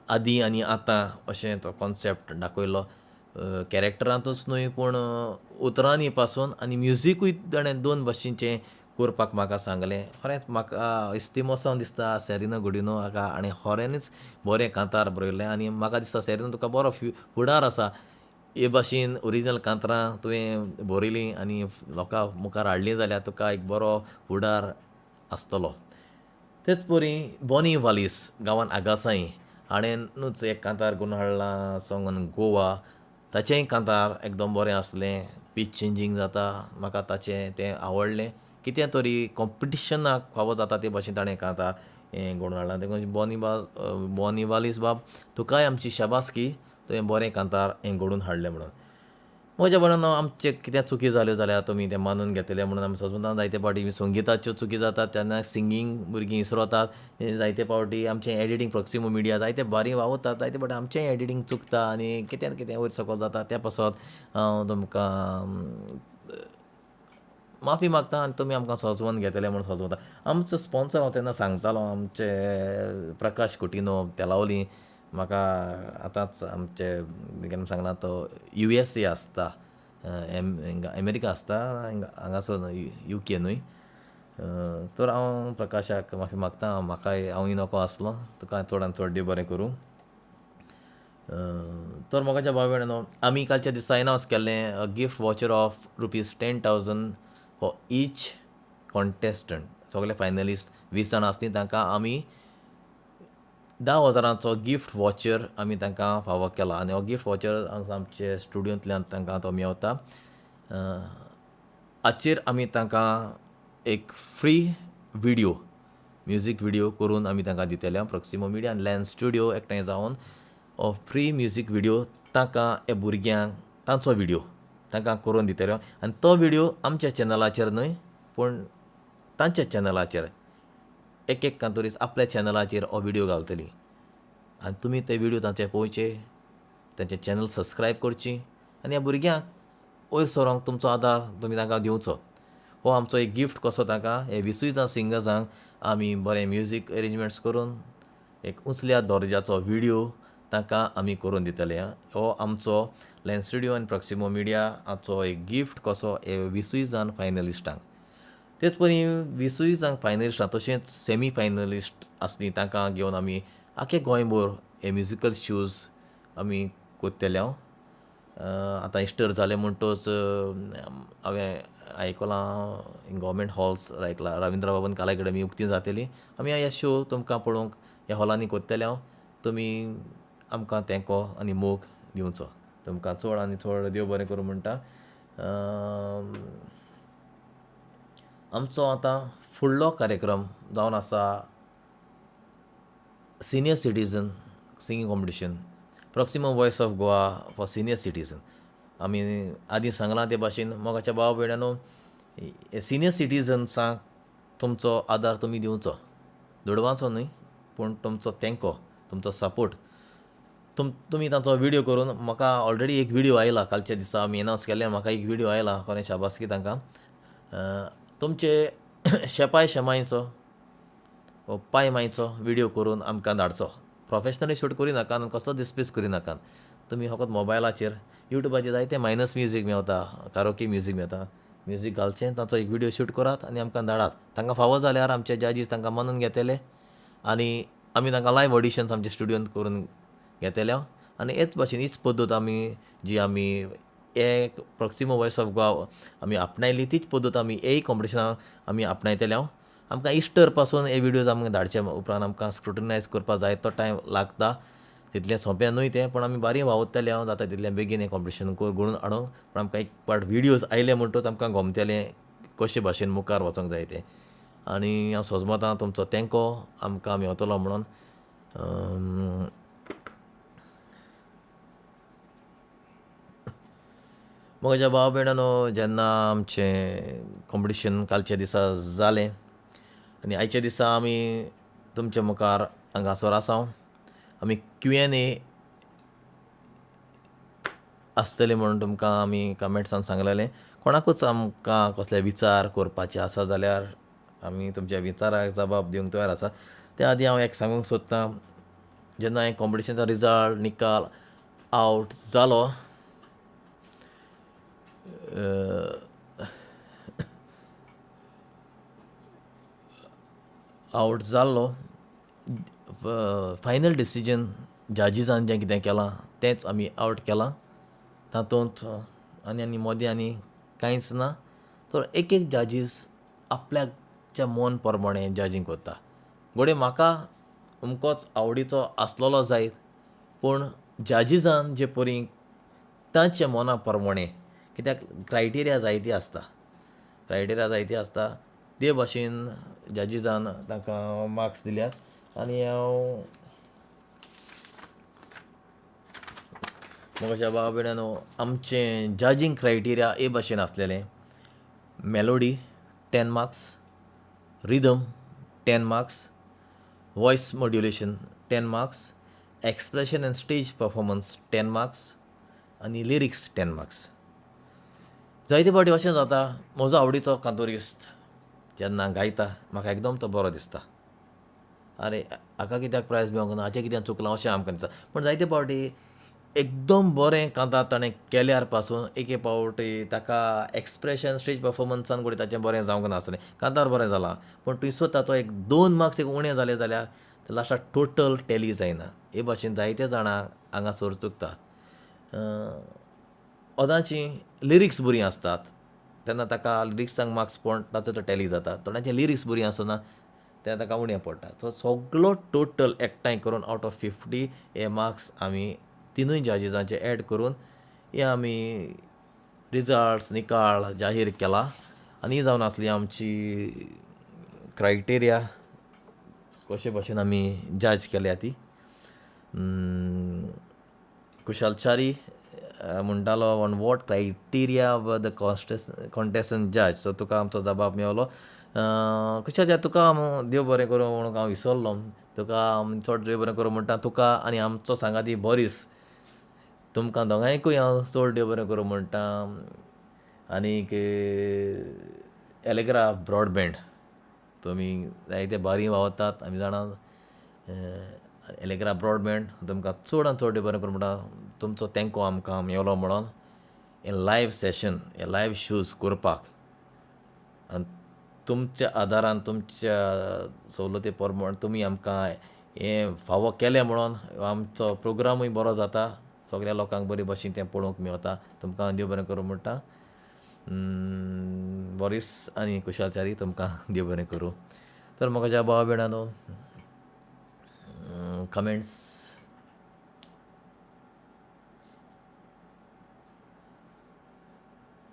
आदीं आनी आतां अशें तो कॉन्सेप्ट दाखयलो. कॅरेक्टरांतूच न्हय पूण उतरांनी पासून आनी म्युजिकूय ताणें दोन भाशेचें करपाक म्हाका सांगलें. खरेंच म्हाका इस्तिमोसांव दिसता सेरिनो गुडिनो हाका आनी खऱ्यांनीच बरें कांतार बरयलें आनी म्हाका दिसता सेरिनो तुका बरो फुडार आसा. हे भाशेन ओरिजीनल कांतरां तुवें बरयलीं आनी लोकां मुखार हाडलीं जाल्यार तुका एक बरो फुडार आसतलो. तेच परी बोनी वालीस गांवान आगासाई हाणेनूच एक कांतार करून हाडलां सोंग ऑन गोवा. ताचेंय कांतार एकदम बरें आसलें. पीच चेंजींग जाता, म्हाका ताचें तें आवडलें. कितें तरी कॉम्पिटिशनाक फावो जाता ते भाशेन ताणें कांतार हें घडोवन हाडलां. देखून बोनी वालीस बाब तुकाय आमची शाबासकी, तुवें बरें कांतार हें घडोवन हाडलें म्हणून. म्हज्या बरोबर आमचे कितें चुकी जाल्यो जाल्यार तुमी तें मानून घेतले म्हणून आमी सजमता. जायते फावटी संगिताच्यो चुकी जातात तेन्ना सिंगींग भुरगीं इसरोतात. जायते फावटी आमचें एडिटींग प्रॉक्सिमो मिडिया जायते बारीक वावुरतात, जायते फावटी आमचेंय एडिटींग चुकता आनी कितें कितें वयर सकयल जाता. त्या पासत हांव तुमकां माफी मागता आनी तुमी आमकां सजवून घेतले म्हूण सजवता. आमचो स्पोन्सर हांव तेन्ना सांगतालो आमचे प्रकाश कुटिनो तेलावली, म्हाका आतांच आमचे केन्ना सांगलां तो USA आसता, अमेरिका आसता, हांगासर UK न्हय. तर हांव प्रकाशाक माफी मागता, म्हाकाय हांवूय नको आसलो. तुका चडान चड देव बरें करूं. तर मोगाच्या भाव भयणांनो, आमी कालच्या दिसा एनावन्स केल्लें gift voucher of ₹10,000 for each contestant. सगळे फायनलिस्ट 20 जाणां आसलीं तांकां आमी 10,000 गिफ्ट वॉचर आमी तांकां फावो केला आनी हो गिफ्ट वॉचर आमचे स्टुडियोंतल्यान तांकां तो मेवता. हाचेर आमी तांकां एक फ्री व्हिडियो म्युजीक व्हिडियो करून आमी तांकां दितले. प्रॉक्सिमो मिडिया आनी लॅन स्टुडियो एकठांय जावन हो फ्री म्युजीक व्हिडियो तांकां ह्या भुरग्यांक तांचो व्हिडियो तांकां करून दितले आनी तो व्हिडियो आमच्या चॅनलाचेर न्हय पूण तांच्या चॅनलाचेर एक एक कांतोरीस आपल्या चॅनलाचेर हो व्हिडियो घालतली आनी तुमी ते व्हिडियो तांचे पळोवचे, तांचे चॅनल सबस्क्रायब करची आनी ह्या भुरग्यांक वयर सरोंक तुमचो आदार तुमी तांकां दिवचो. हो आमचो एक गिफ्ट कसो तांकां हे 20 जाण सिंगर्सांक आमी बरें म्युजीक एरेंजमेंट्स करून एक उंचल्या दर्जाचो व्हिडियो तांकां आमी करून दितले. हो आमचो लॅन स्टुडियो आनी प्रॉक्सिमो मिडिया हाचो एक गिफ्ट कसो हे 20 जाण फायनलिस्टांक. तेच परी 20 जाण फायनलिस्टां तशेंच सेमी फायनलिस्ट आसली तांकां घेवन आमी आख्खे गोंयभर हे म्युजिकल शोज आमी कोत्तले. हांव आतां इस्टर जालें म्हणटच हांवें आयकलां गव्हर्मेंट हॉल्स आयकलां रविंद्र भवन कला अकादमी उक्ती जातली. आमी ह्या शो तुमकां पळोवंक ह्या हॉलांनी कोत्तले. हांव तुमी आमकां तेंको आनी मोग दिवचो. तुमकां चड आनी चड देव बरें करूं म्हणटा. आमचो आतां फुडलो कार्यक्रम जावन आसा senior citizen singing competition, Proximo voice of Goa for senior citizen. आमी आदीं सांगलां ते भाशेन मोगाच्या भाव भयणांनो, सिनियर सिटीजन्सांक तुमचो आदार तुमी दिवचो, दुडवांचो न्हय पूण तुमचो तेंको, तुमचो सपोर्ट. तुमी तांचो व्हिडियो करून म्हाका ऑलरेडी एक व्हिडियो आयला. कालच्या दिसा आमी एनावन्स केल्ले, म्हाका एक व्हिडियो आयला. खरें शाबासकी तांकां. तुमचे शेपाय शेमायचो पांय मायचो व्हिडियो करून आमकां धाडचो. प्रोफेशनली शूट करिनाका, कसलोच डिस्प्लेस करिनाका. तुमी फकत मोबायलाचेर यूट्यूबाचेर जायते मायनस म्युजीक मेवता, कारोकी म्युजीक मेवता, म्युजीक घालचें, ताचो एक व्हिडियो शूट करात आनी आमकां धाडात. तांकां फावो जाल्यार आमचे जजीस तांकां मानून घेतले आनी आमी तांकां लायव ऑडिशन्स आमच्या स्टुडियोंत करून घेतले. आनी हेच भाशेन हीच पद्दत आमी जी आमी एक प्रॉक्सिमो वॉयस ऑफ गोवा आमी आपणायली तीच पद्दत आमी हेय कॉम्पिटिशनाक आमी आपणायतले. हांव आमकां इस्टर पासून हे व्हिडियोज आमकां धाडचे उपरांत आमकां स्क्रुटिनायज करपाक जाय तो टायम लागता, तितलें सोंपें न्हय तें, पूण आमी बारीक वावुरतले. हांव जाता तितलें बेगीन हें कॉम्पिटिशन घडोवन हाडूंक. पूण आमकां एक पाट व्हिडियोज आयले म्हणटकच आमकां गमतलें कशे भाशेन मुखार वचोंक जाय तें. आनी हांव सोजमतां तुमचो तेंको आमकां मेवतलो म्हणून. म्हज्या भाव भयणांनो, जेन्ना आमचें कॉम्पिटिशन कालच्या दिसा जालें आनी आयच्या दिसा आमी तुमच्या मुखार हांगासर आसा. आमी Q&A आसतले म्हणून तुमकां आमी कमेंट्सान सांगलेलें. कोणाकूच आमकां कसले विचार करपाचे आसा जाल्यार आमी तुमच्या विचाराक जबाब दिवंक तयार आसा. त्या आदीं हांव एक सांगूंक सोदतां, जेन्ना हें कॉम्पिटिशनाचो रिजल्ट निकाल आवट जालो आवट जाल्लो फायनल डिसिजन जजीसान जें कितें केलां तेंच आमी आवट केलां तातूंत आनी आनी मदीं आनी कांयच ना. तर एक एक जजीस आपल्याच्या मन प्रमाणें जजींग करता. घडये म्हाका अमकोच आवडीचो आसलेलो जायत पूण जजीसान जे परी तांच्या मना प्रमाणें, कित्याक क्रायटेरिया जायती आसता, क्रायटेरिया जायती आसता ते भाशेन जजीसान तांकां मार्क्स दिल्यात. आनी हांव म्हज्या भाव भयणांनो आमचें जजींग क्रायटेरिया हे भाशेन आसलेलें. Melody 10 marks, rhythm 10 marks, voice modulation 10 marks, expression and stage performance 10 marks आनी लिरिक्स 10 मार्क्स. जायते फावटी अशें जाता, म्हजो आवडीचो कांतोरिस्त जेन्ना गायता म्हाका एकदम तो बरो दिसता, आरे हाका कित्याक प्रायज मेळोंक ना, हाचें कित्याक चुकलां अशें आमकां दिसता. पूण जायते फावटी एकदम बरें कांतार ताणें केल्यार पासून एके फावटी ताका एक्सप्रेशन स्टेज परफॉर्मन्सान घडये ताचें बरें जावंक नासलें, कांतार बरें जालां पूण थंयसर ताचो एक 2 मार्क्स एक उणें जाले जाल्यार लास्टाक टोटल टॅली जायना. हे भाशेन जायते जाणां हांगासर चुकता. अदांची लिरिक्स बरीं आसतात तेन्ना ताका लिरिक्सांक मार्क्स पडून ताचो तो टॅली जाता. थोड्यांचे लिरिक्स बरीं आसना तेन्ना ताका उणें पडटा. सो सगलो टोटल एकठांय करून आवट ऑफ 50 हे मार्क्स आमी तिनूय जजीसांचे एड करून हे आमी रिजल्ट्स निकाल जाहीर केला. आनी ही जावन आसली आमची क्रायटेरिया कशे भाशेन आमी जज केल्या ती. कुशाल च्यारी म्हणटालो on what criteria were the contestant जज. सो तुका आमचो जबाब मेवलो. कुशाल च्यारी तुका देव बरें करूं म्हणूंक हांव विसरलो, तुका चड देव बरें करूं म्हणटा तुका आनी आमचो सांगाती बोरीस, तुमकां दोगांयकूय हांव चड देव बरें करूं म्हणटा. आनीक एलेग्रा ब्रॉडबँड तुमी जायते बारी वावरतात आमी जाणा. एलेग्रा ब्रॉडबँड तुमकां चड आनी चड देव बरें करूं म्हणटा, तुमचो तेंको आमकां मेवलो म्हणून हें लायव सेशन हे लायव शोज करपाक आनी तुमच्या आदारान तुमच्या सवलती प्रमाण तुमी आमकां हें फावो केलें म्हणून आमचो प्रोग्रामूय बरो जाता, सगळ्या लोकांक बरे भशेन तें पळोवंक मेवता. तुमकां देव बरें करूं म्हणटा. बोरीस आनी कुशाल च्यारी तुमकां देव बरें करूं. तर म्हज्या भाव भयणांनो कमेंट्स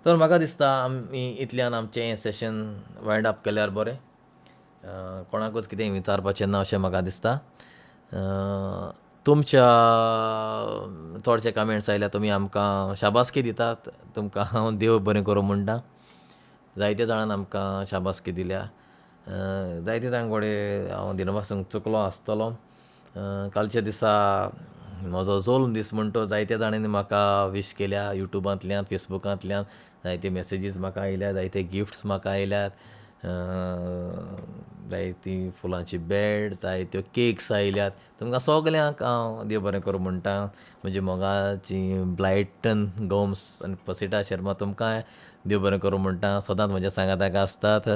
तर म्हाका दिसता आमी इतल्यान आमचें हें सेशन वायंड अप केल्यार बरें. कोणाकूच कितें विचारपाचें ना अशें म्हाका दिसता. तुमच्या चडशे कमेंट्स आयल्या, तुमी आमकां शाबासकी दितात, तुमकां हांव देव बरें करूं म्हणटा. जायते जाणान आमकां शाबासकी दिल्या, जायते जाण घडये हांव दिनवासूंक चुकलो आसतलो. कालच्या दिसा म्हजो जोल्म दीस म्हण तो जायते जाणांनी म्हाका विश केल्या युट्यूबांतल्यान, फेसबुकांतल्यान, जायते मॅसेजीस म्हाका आयल्या, जायते गिफ्ट्स म्हाका आयल्यात, जायती फुलांची बॅड, जायत्यो केक्स आयल्यात. तुमकां सगल्यांक हांव देव बरें करूं म्हणटा. म्हजी मोगाची ब्लायटन गोम्स आनी पसिटा शर्मा तुमकां देव बरें करूं म्हणटा, सदांच म्हज्या सांगाताक आसतात.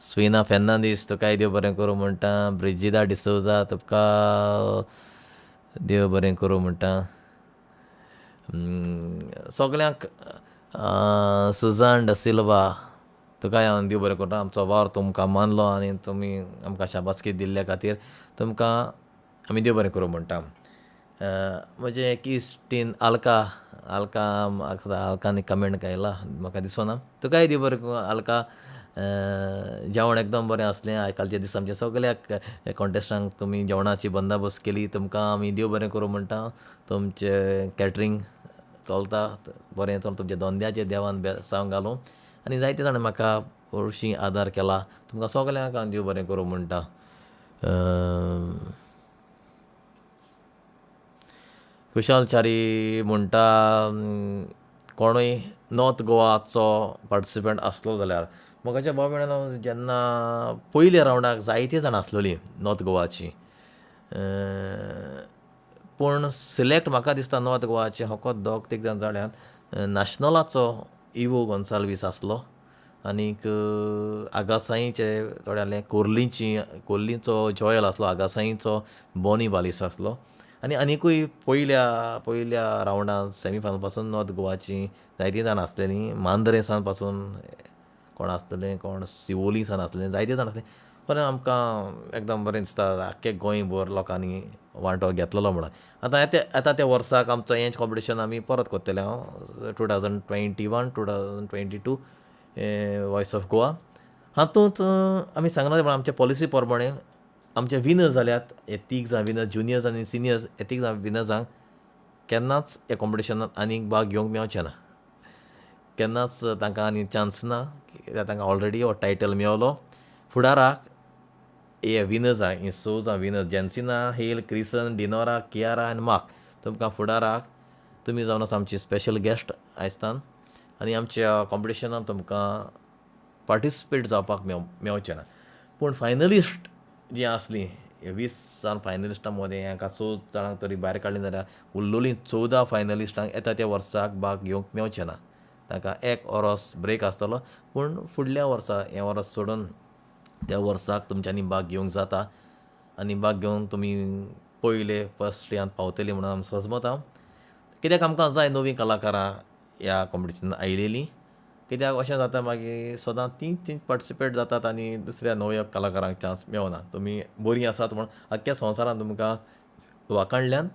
स्विना फेर्नांदीस तुकाय देव बरें करूं म्हणटा. ब्रिजिदा डिसोजा तुका देव बरें करूं म्हणटा. सगल्यांक सुजान डसिल्वा तुकाय हांव देव बरें करूं. आमचो वावर तुमकां मानलो आनी तुमी आमकां शाबासकी दिल्ल्या खातीर तुमकां आमी देव बरें करूं म्हणटा. म्हजें एक इश्टीन आल्का, आल्का आल्कान कमेंट आयला म्हाका दिसना, तुकाय देव बरें करूं आल्का. जेवण एकदम बरें आसलें कालच्या दिसा आमच्या सगळ्या कॉन्टेस्टांक तुमी जेवणाची बंदोबस्त केली, तुमकां आमी देव बरें करूं म्हणटा. तुमचें कॅटरींग चलता बरें चल, तुमच्या धंद्याचेर देवान बेसांव घालूं. आनी जायते जाणां म्हाका हरशीं आदार केला, तुमकां सगल्यांक हांव देव बरें करूं म्हणटा. कुशाल च्यारी म्हणटा कोणूय नॉर्थ गोवाचो पार्टिसिपंट आसलो जाल्यार म्हज्या भाव भयणांनो जेन्ना पयल्या रावंडाक जायते जाणां आसलेलीं नॉर्थ गोवाची, पूण सिलेक्ट म्हाका दिसता नॉर्थ गोवाचे फकत दोग तीग जाण जाल्यात. नॅशनलाचो इवो गोन्साल्वीस आसलो आनीक आगासाईचे थोडे आहले, कोर्लीची कोर्लीचो जॉयल आसलो, आगासाईचो बोनी बालीस आसलो आनी आनिकूय पयल्या पयल्या रावंडान सेमी फायनल पासून नॉर्थ गोवाची जायतीं जाणां आसलेलीं. मांद्रेसान पासून कोण आसतले, कोण सिवोली सान आसले, जायते जाण आसले. बरें आमकां एकदम बरें दिसता आख्खें गोंयभर लोकांनी वांटो घेतलेलो म्हणून. आतां येता त्या वर्साक आमचो हेंच कॉम्पिटिशन आमी परत करतले हांव 2021 2022 वॉयस ऑफ गोवा. हातूंत आमी सांगला प्रमाणे आमच्या पॉलिसी प्रमाणे आमचे विनर्स जाल्यात हे तीग जाण विनर्स, जुनियर्स आनी सिनियर्स, हे तीग जाण विनर्सांक केन्नाच ह्या कॉम्पिटिशनांत आनीक भाग घेवंक मेळचें ना, केन्नाच तांकां आनी चान्स ना, कित्याक तांकां ऑलरेडी हो टायटल मेवलो. फुडाराक हे विनर्सांक, ही स जाण विनर्स, जेन्सिना, हेल, क्रिसन, डिनोरा, कियारा आनी मार्क, तुमकां फुडाराक तुमी जावन आसा आमची स्पेशल गेस्ट आयजतान आनी आमच्या कॉम्पिटिशनान तुमकां पार्टिसिपेट जावपाक मेवचें ना. पूण फायनलिस्ट जीं आसलीं 20 जाण फायनलिस्टां मदें हांकां 6 जाणांक तरी भायर काडलीं जाल्यार उरलेलीं 14 फायनलिस्टांक येता त्या वर्साक भाग घेवंक मेवचें ना, तांकां एक वरोस ब्रेक आसतलो. पूण फुडल्या वर्सा हें वरोस सोडून त्या वर्साक तुमच्यांनी भाग घेवंक जाता आनी भाग घेवन तुमी पयले फर्स्ट यान पावतली म्हणून आमी सजमता. कित्याक आमकां जाय नवीं कलाकारां ह्या कॉम्पिटिशनान आयलेलीं, कित्याक अशें जाता मागीर सदां तीं तीं पार्टिसिपेट जातात आनी दुसऱ्या नव्या कलाकारांक चान्स मेवना. तुमी बरीं आसात म्हूण आख्ख्या संवसारान तुमकां वाखाणल्यान,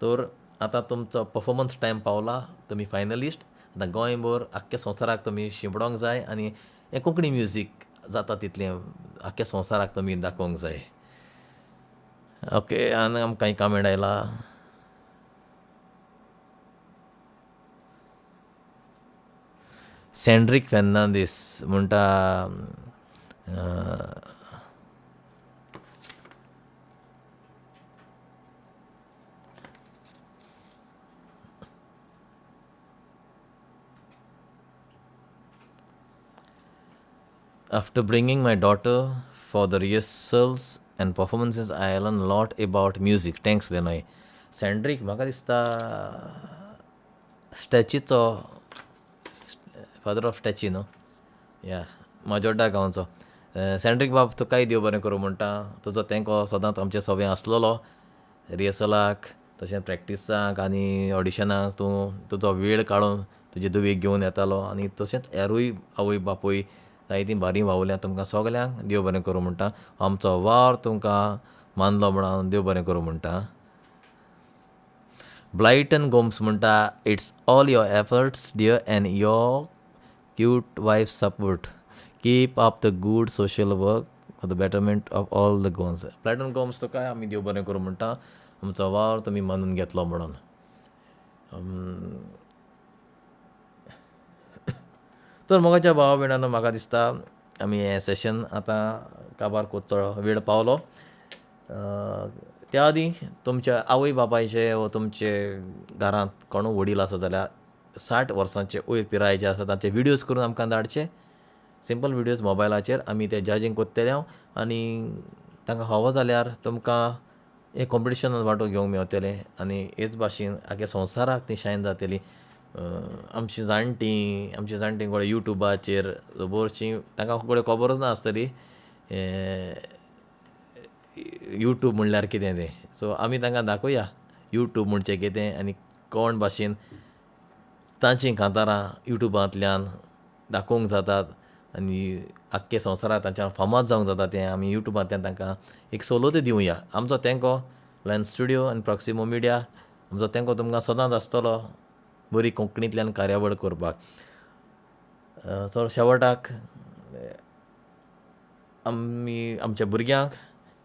तर आतां तुमचो परफॉर्मन्स टायम पावला, तुमी फायनलिस्ट. आतां गोंयभर आख्ख्या संवसाराक तुमी शिंपडोंक जाय आनी हें कोंकणी म्युजीक जाता तितलें आख्ख्या संवसाराक तुमी दाखोवंक जाय. ओके, आनी आमकां कामेंट आयला. सेंड्रीक फेर्नांदीस म्हणटा, After bringing my daughter for the rehearsals and performances, I learned a lot about music. Thanks, Lenoy. Sandrick, म्हाका दिसता स्टॅचीचो फादर ऑफ स्टॅची न्हू, या माजोड्डा गांवचो. सँड्रीक बाब तुकाय देव बरें करूं म्हणटा, तुजो तेंको सदांच आमचे सगळें आसलेलो रिहर्सलाक, तशें प्रॅक्टिसाक आनी ऑडिशनाक तूं तुजो वेळ काडून तुजे धुवेक घेवन येतालो आनी तशेंच हेरूय आवय बापूय जायतीं बारीं वावुरल्या. तुमकां सगल्यांक देव बरें करूं म्हणटा, आमचो वावर तुमकां मानलो म्हणून देव बरें करूं म्हणटा. ब्लायटन गोम्स म्हणटा, it's all your efforts dear and your cute wife support, keep up the good social work for the betterment of all the Goans. Blyton Gomes तुकाय आमी देव बरें करूं म्हणटा, आमचो वावर तुमी मानून घेतलो म्हणून. तर मोगाच्या भावा भयणांनो, म्हाका दिसता आमी हें सेशन आतां काबार करचो वेळ पावलो. त्या आदीं तुमच्या आवय बापायचे वा तुमचे घरांत कोणूय वडील आसा जाल्यार 60 वर्सांचे वयर पिरायेचे आसा तांचे विडियोज करून आमकां धाडचे. सिंपल विडियोज मोबायलाचेर आमी ते जजींग करतले आनी तांकां फावो जाल्यार तुमकां हें कॉम्पिटिशनान वांटो घेवंक मेवतलें आनी हेच भाशेन आख्या संवसाराक ती शायन जातली. आमची जाणटीं गोडे युट्यूबाचेर बरशीं तांकां गोडे खबरूच ना आसतली यूट्यूब म्हणल्यार कितें तें. सो आमी तांकां दाखोवया यूट्यूब म्हणचें कितें आनी कोण भाशेन तांचीं कांतारां यूट्यूबांतल्यान दाखोवंक जातात आनी आख्खे संवसाराक तांच्या फामाद जावंक जाता तें आमी यूट्यूबांतल्यान तांकां एक सवलती दिवया. आमचो तेंको लायन स्टुडियो आनी प्रॉक्सिमो मिडिया आमचो तेंको तुमकां सदांच आसतलो बरी कोंकणींतल्यान कार्यावळ करपाक. तर शेवटाक आमी आमच्या भुरग्यांक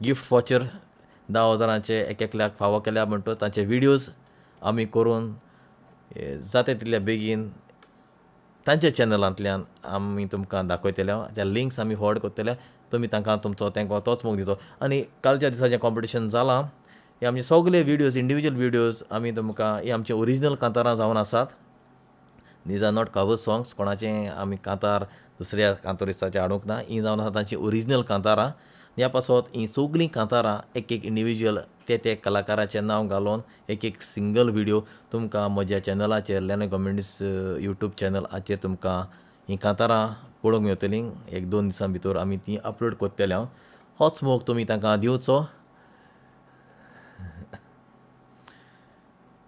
गिफ्ट वॉचर 10,000 एक एकल्याक फावो केल्या म्हणटकच तांचे विडियोज आमी करून जाता तितल्या बेगीन तांच्या चॅनलांतल्यान आमी तुमकां दाखयतले, त्या लिंक्स आमी फॉरवर्ड करतले, तुमी तांकां तुमचो तेंको तोच मोग दिवचो. आनी कालच्या दिसा जें कॉम्पिटिशन जालां हे आमचे सगळे विडियोज, इंडिविज्युअल विडियोज आमी तुमकां हे आमचे ओरिजिनल कांतारां जावन आसात. These are not cover songs, कोणाचें आमी कांतार दुसऱ्या कांतारिस्ताचें हाडूंक ना, हीं जावन आसा तांची ओरिजिनल कांतारां. ह्या पासत हीं सगळीं कांतारां एक एक इंडिविज्युअल ते ते कलाकाराचें नांव घालून एक एक सिंगल विडियो तुमकां म्हज्या चॅनलाचेर लेनो गोमेडीस यूट्यूब चॅनलाचेर तुमकां हीं कांतारां पळोवंक मेवतलीं. एक दोन दिसां भितर आमी तीं अपलोड कोत्तेले हांव. होच मोग तुमी तांकां दिवचो.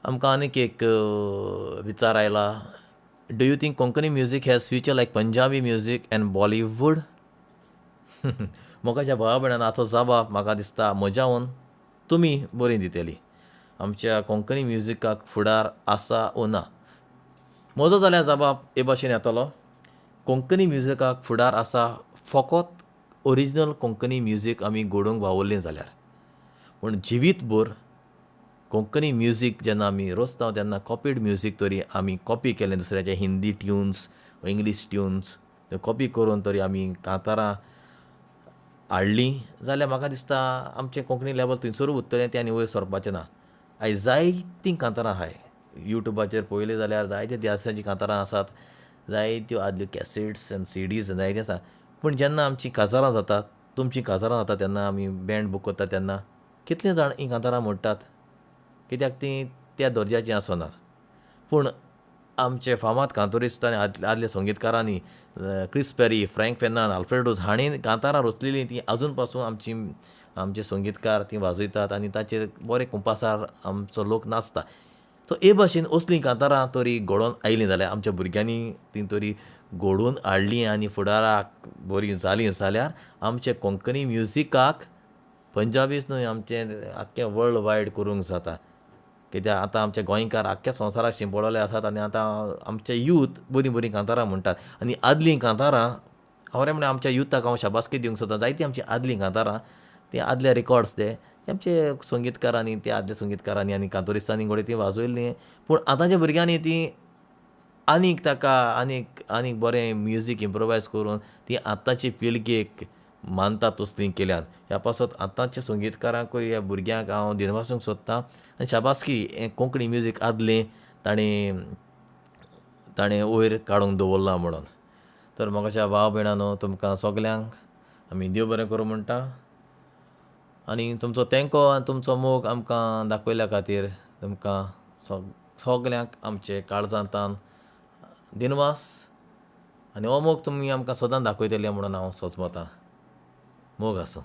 आमकां आनीक एक विचार आयला, do you think Konkani music has future like Punjabi music and Bollywood? मोगाच्या भावा भयणांनो, हाचो जबाब म्हाका दिसता म्हज्याहून तुमी बरी दितली. आमच्या कोंकणी म्युजिकाक फुडार आसा ओ ना? म्हजो जाल्यार जबाब हे भाशेन येतलो, कोंकणी म्युजिकाक फुडार आसा फकत ओरिजिनल कोंकणी म्युजीक आमी घडोवंक वावुरलीं जाल्यार. पूण जिवीतभर कोंकणी म्युजीक जेन्ना आमी रचता तेन्ना कॉपीड म्युजीक तरी आमी कॉपी केलें दुसऱ्याचें, Hindi tunes, English tunes copy करून तरी आमी कांतारां हाडलीं जाल्यार म्हाका दिसता आमचें कोंकणी लेवल थंयसरूच उरतलें, तें आनी वयर सरपाचें ना. आयज जायतीं कांतारां आहाय यूट्यूबाचेर पळयलीं जाल्यार जायत्या दियासाचीं कांतारां आसात, जायत्यो आदल्यो कॅसेट्स आनी सिडीज जायत्यो आसा. पूण जेन्ना आमचीं काजारां जातात, तुमचीं काजारां जातात तेन्ना आमी बँड बूक करतात तेन्ना कितले जाण हीं कांतारां म्हणटात? कित्याक तीं त्या दर्जाचीं आसना. पूण आमचे फामाद कांतोरिस्त आनी आदल्या संगीतकारांनी Chris Perry, Frank Fernandes, Alfredo हांणी कांतारां रचलेलीं तीं आजून पासून आमची आमचे संगीतकार तीं वाजयतात आनी ताचेर बरे कुंपासार आमचो लोक नाचता. सो हे भाशेन असलीं कांतारां तरी घडोवन आयलीं जाल्यार आमच्या भुरग्यांनी तीं तरी घडोवन हाडलीं आनी फुडाराक बरीं जालीं जाल्यार आमचे कोंकणी म्युजिकाक पंजाबीच न्हय आमचें आख्खें वर्ल्ड वायड करूंक जाता. कित्याक आतां आमचे गोंयकार आख्ख्या संवसाराक शिंपडले आसात आनी आतां आमचे यूथ बरीं बरीं कांतारां म्हणटात आनी आदलीं कांतारां खरें म्हळ्यार आमच्या युथाक हांव शाबासकी दिवंक सोदता. जायतीं आमचीं आदलीं कांतारां तीं आदले रिकॉर्ड्स ते आमचे संगीतकारांनी ते आदल्या संगीतकारांनी आनी कांतोरिस्तांनी घडये तीं वाजयल्लीं, पूण आतांच्या भुरग्यांनी तीं आनीक ताका आनीक आनीक बरें म्युजीक इम्प्रोवायज करून तीं आतांचे पिळगेक मानता तसलीं केल्यात. ह्या पासत आतांच्या संगीतकारांकूय ह्या भुरग्यांक हांव दिनवासूंक सोदतां आनी शाबासकी हें कोंकणी म्युजीक आदलें ताणें ताणें वयर काडूंक दवरलां म्हणून. तर मोगाच्या भाव भयणांनो, तुमकां सगल्यांक आमी देव बरें करूं म्हणटा आनी तुमचो तेंको आनी तुमचो मोग आमकां दाखयल्या खातीर तुमकां सगल्यांक आमचे काळजांतान दिनवास आनी हो मोग तुमी आमकां सदां दाखयतले म्हणून हांव सोजमतां. मोग आसूं.